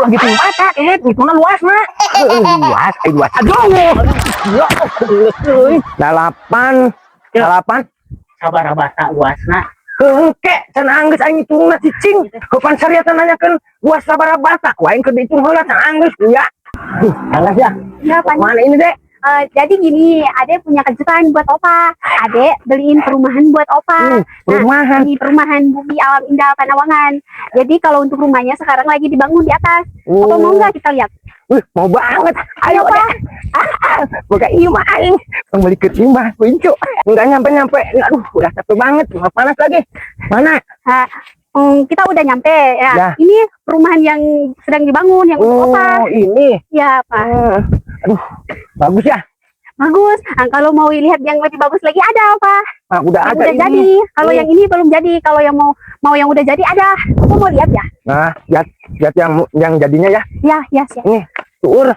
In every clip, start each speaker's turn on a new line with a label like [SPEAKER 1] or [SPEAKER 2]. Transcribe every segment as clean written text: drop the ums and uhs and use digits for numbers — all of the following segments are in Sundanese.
[SPEAKER 1] Ulah gitu bata, kehed, ngitungna luasna.
[SPEAKER 2] Heuh, luas, ai luas.
[SPEAKER 1] Aduh. Ya, euy.
[SPEAKER 2] Dalapan, dalapan.
[SPEAKER 3] Sabaraha bata luasna?
[SPEAKER 2] Hengke, can anggeus aing ngitungna, cicing. Kapan sariatan nanyakeun luas sabaraha bata, ku aing keur dihitung heula, can anggeus ya. Duh, anggeus ya.
[SPEAKER 4] Ya, Pak.
[SPEAKER 2] Mana ini, Dek?
[SPEAKER 4] Jadi gini, Ade punya kejutan buat Opa. Ade beliin perumahan buat Opa.
[SPEAKER 2] Perumahan.
[SPEAKER 4] Ini perumahan Bumi Alam Indah Panawangan. Jadi kalau untuk rumahnya sekarang lagi dibangun di atas. Opa mau nggak kita lihat?
[SPEAKER 2] Wih, mau banget. Ayo,
[SPEAKER 4] Ayo,
[SPEAKER 2] Dek. Ah, boga imah aing. Pembeli imah, incu. Enggak nyampe-nyampe. Aduh, udah capek banget. Cuma panas lagi. Mana?
[SPEAKER 4] Nah, kita udah nyampe ya.
[SPEAKER 2] Ya.
[SPEAKER 4] Ini perumahan yang sedang dibangun yang untuk Opa.
[SPEAKER 2] Oh, ini.
[SPEAKER 4] Ya, Pak.
[SPEAKER 2] Aduh, bagus ya.
[SPEAKER 4] Bagus. Nah, kalau mau lihat yang lebih bagus lagi ada, Opa.
[SPEAKER 2] Ah, udah
[SPEAKER 4] Yang
[SPEAKER 2] ada
[SPEAKER 4] udah
[SPEAKER 2] ini.
[SPEAKER 4] Jadi. Kalau yang ini belum jadi. Kalau yang mau mau yang udah jadi ada. Opa mau lihat ya?
[SPEAKER 2] Nah, lihat lihat yang jadinya ya.
[SPEAKER 4] Ya, ya, siap.
[SPEAKER 2] Ini, tuur.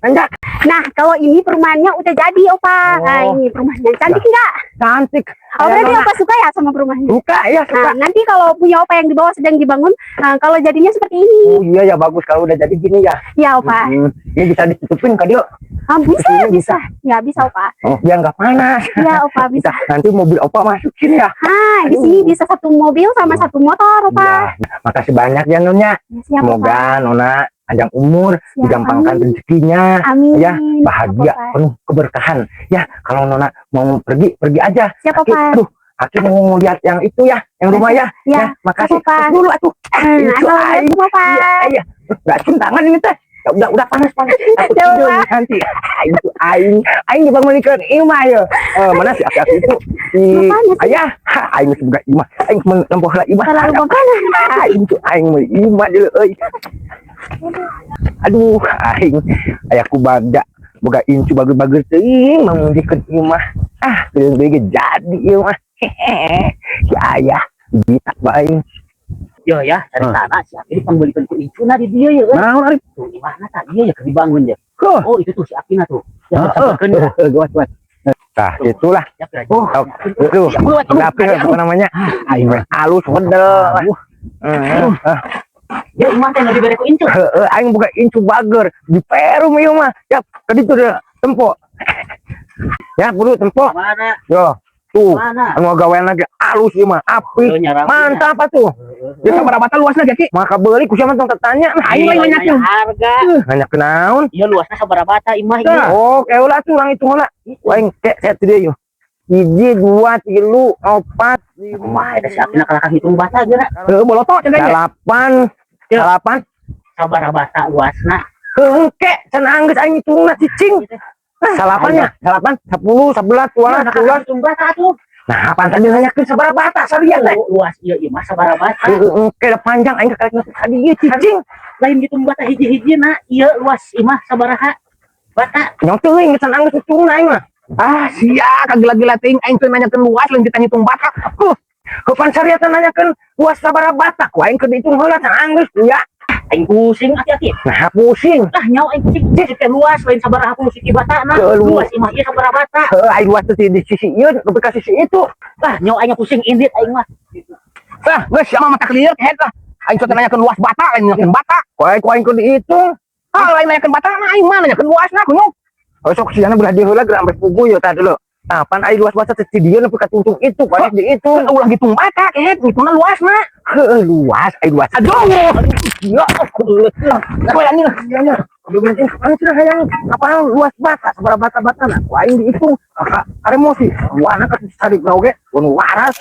[SPEAKER 2] Nanjak.
[SPEAKER 4] Nah, kalau ini perumahannya udah jadi, Opa. Nah,
[SPEAKER 2] Oh.
[SPEAKER 4] ini perumahannya cantik nggak?
[SPEAKER 2] Cantik.
[SPEAKER 4] Oh, berarti
[SPEAKER 2] Nona.
[SPEAKER 4] Opa suka ya sama perumahannya?
[SPEAKER 2] Suka ya, suka.
[SPEAKER 4] Nah, nanti kalau punya Opa yang di bawah sedang dibangun, nah, kalau jadinya seperti ini.
[SPEAKER 2] Oh iya ya, bagus kalau udah jadi gini ya.
[SPEAKER 4] Ya, Opa.
[SPEAKER 2] Ini bisa ditutupin ke dia.
[SPEAKER 4] Ah, bisa,
[SPEAKER 2] Ini
[SPEAKER 4] bisa. Ya, bisa, Opa.
[SPEAKER 2] Oh, biar nggak panas.
[SPEAKER 4] Ya, Opa, bisa.
[SPEAKER 2] Nanti mobil Opa masuk sini ya.
[SPEAKER 4] Ah, di sini bisa satu mobil sama satu motor, Opa.
[SPEAKER 2] Ya, makasih banyak ya, Nona.
[SPEAKER 4] Ya, siap, Opa.
[SPEAKER 2] Semoga Nona panjang umur,
[SPEAKER 4] Siap,
[SPEAKER 2] digampangkan
[SPEAKER 4] amin.
[SPEAKER 2] Rezekinya,
[SPEAKER 4] Amin.
[SPEAKER 2] ya, bahagia,
[SPEAKER 4] Opa.
[SPEAKER 2] Penuh keberkahan. Ya, kalau Nona mau pergi, pergi aja.
[SPEAKER 4] Siap,
[SPEAKER 2] Aki,
[SPEAKER 4] Opa.
[SPEAKER 2] aduh, Aki mau lihat yang itu ya, yang rumah ya.
[SPEAKER 4] Ya,
[SPEAKER 2] Makasih.
[SPEAKER 4] Opa.
[SPEAKER 2] Tos dulu atuh.
[SPEAKER 4] Hmm,
[SPEAKER 2] Itu aing.
[SPEAKER 4] Assalamualaikum, Opa.
[SPEAKER 2] Iya, iya. Nggak cium tangan ini teh. Ya, udah panas panas. Aku
[SPEAKER 4] Ya,
[SPEAKER 2] tidur
[SPEAKER 4] Opa.
[SPEAKER 2] nanti. Ah, itu aing, aing dibangunikeun imah ya. Eh, mana si aki-aki itu? Si
[SPEAKER 4] Apaan sih?
[SPEAKER 2] ayah, ha, aing geus boga imah. Aing nempoh lah imah.
[SPEAKER 4] Terlalu panas.
[SPEAKER 2] Aing tuh aing meuli imah dulu euy. Aduh, aing ayahku bagja boga incu bager-bager teuing mangundikeun imah. Ah, teuing deui ge jadi ieu mah. Hehehe. Si ayah gitak bae aing.
[SPEAKER 3] Yo ya, cari tanah si Aki dipanggulikeun ku incuna di dieu ya. Euy.
[SPEAKER 2] Naon ari?
[SPEAKER 3] Tuh imahna tadi ya keur dibangun ya.
[SPEAKER 2] Huh.
[SPEAKER 3] Oh, itu tuh si Akina tuh. Ya,
[SPEAKER 2] Heeh,
[SPEAKER 3] sampeurkeun ya.
[SPEAKER 2] heeh, gawat gawat. Nah, itulah.
[SPEAKER 3] Ya, kira.
[SPEAKER 2] Oh, itu. Rapi apa namanya? Aing mah halus wedel. Heeh.
[SPEAKER 3] Ya, imah teh nu dibere ku incu.
[SPEAKER 2] Heeh, aing boga incu bager di perum ieu mah. Ya, ka ditu deh tempo. Ya, buru tempo.
[SPEAKER 3] Mana?
[SPEAKER 2] Yo, tuh.
[SPEAKER 3] Mana?
[SPEAKER 2] Anu gawean lagi halus ieu mah, apik.
[SPEAKER 3] Oh, nyarap.
[SPEAKER 2] Mantap atuh.
[SPEAKER 1] Ya, sabaraha bata luasna, Jaki?
[SPEAKER 2] Maka beli ku siapa tong tanya. Nah,
[SPEAKER 1] Aing lain nanyakeun.
[SPEAKER 3] Harga.
[SPEAKER 2] Nanya kenaon?
[SPEAKER 3] Iya, luasna sabaraha bata imah ieu?
[SPEAKER 2] Oh, keula tuh urang hitung heula. Aing kek saya teu yo. Hiji, dua, tilu, opat, lima,
[SPEAKER 3] Kumaha eta si Akina kalakah ngitung bata geura?
[SPEAKER 1] Heuh, boloto cenah ge.
[SPEAKER 2] Dalapan,
[SPEAKER 3] Ya.
[SPEAKER 2] dalapan.
[SPEAKER 3] Sabaraha bata luasna?
[SPEAKER 2] Hengke, can anggeus aing ngitungna, cicing. Salapannya, salapan, 10, 11, 12, 13.
[SPEAKER 3] Hitung bata tuh.
[SPEAKER 2] Nah, apaan tadi nanyakeun sabaraha bata sarian teh?
[SPEAKER 3] Luas ieu imah sabaraha bata?
[SPEAKER 2] Heeh, engke da panjang aing kakarek nepi ka dieu, cicing.
[SPEAKER 3] Lain ngitung bata hiji-hiji na, ieu luas imah sabaraha bata?
[SPEAKER 2] Nyong teuing can anggeus ngitungna aing mah.
[SPEAKER 1] Ah, sia kagila-gila teuing, aing teu nanyakeun luas, lain kita ngitung bata.
[SPEAKER 2] Kapan sariatan nanyakeun luas sabaraha bata? Ku aing keur dihitung heula, can anggeus ya.
[SPEAKER 3] Aing pusing aki-aki.
[SPEAKER 2] Nah, pusing.
[SPEAKER 3] Lah, nyawa aing pusing. Cik teh luas lain sabaraha puluh siki bata na. Luas imah ieu sabaraha bata?
[SPEAKER 2] Heuh, aing luas teh di sisi ieu nepi ka sisi itu.
[SPEAKER 3] Lah, nyawa aing pusing indit aing mah.
[SPEAKER 1] Lah, geus sia mah mata lieur kehed lah. Aing teu nanyakeun luas bata, lain nanyakeun bata.
[SPEAKER 2] Ku aing keur dihitung.
[SPEAKER 1] Ah, lain nanyakeun bata na aing mah nanyakeun luasna kunyuk.
[SPEAKER 2] Oh, sok siana belah dieu heula geura sampai pugu yo tah dulu. Nah, pan ai luas bata teh ti dieu nepi ka tungtung itu, ku aing dihitung.
[SPEAKER 1] Ulah ngitung bata kehed, ngitungna luasna.
[SPEAKER 2] Heuh, luas, ai luas.
[SPEAKER 1] Aduh. Ya, kowe ini lah.
[SPEAKER 2] Anu cenah hayang apa luas bata sabaraha bata-bata na ku aing dihitung. Maka emosi. Wana ka sarik oge, nu waras.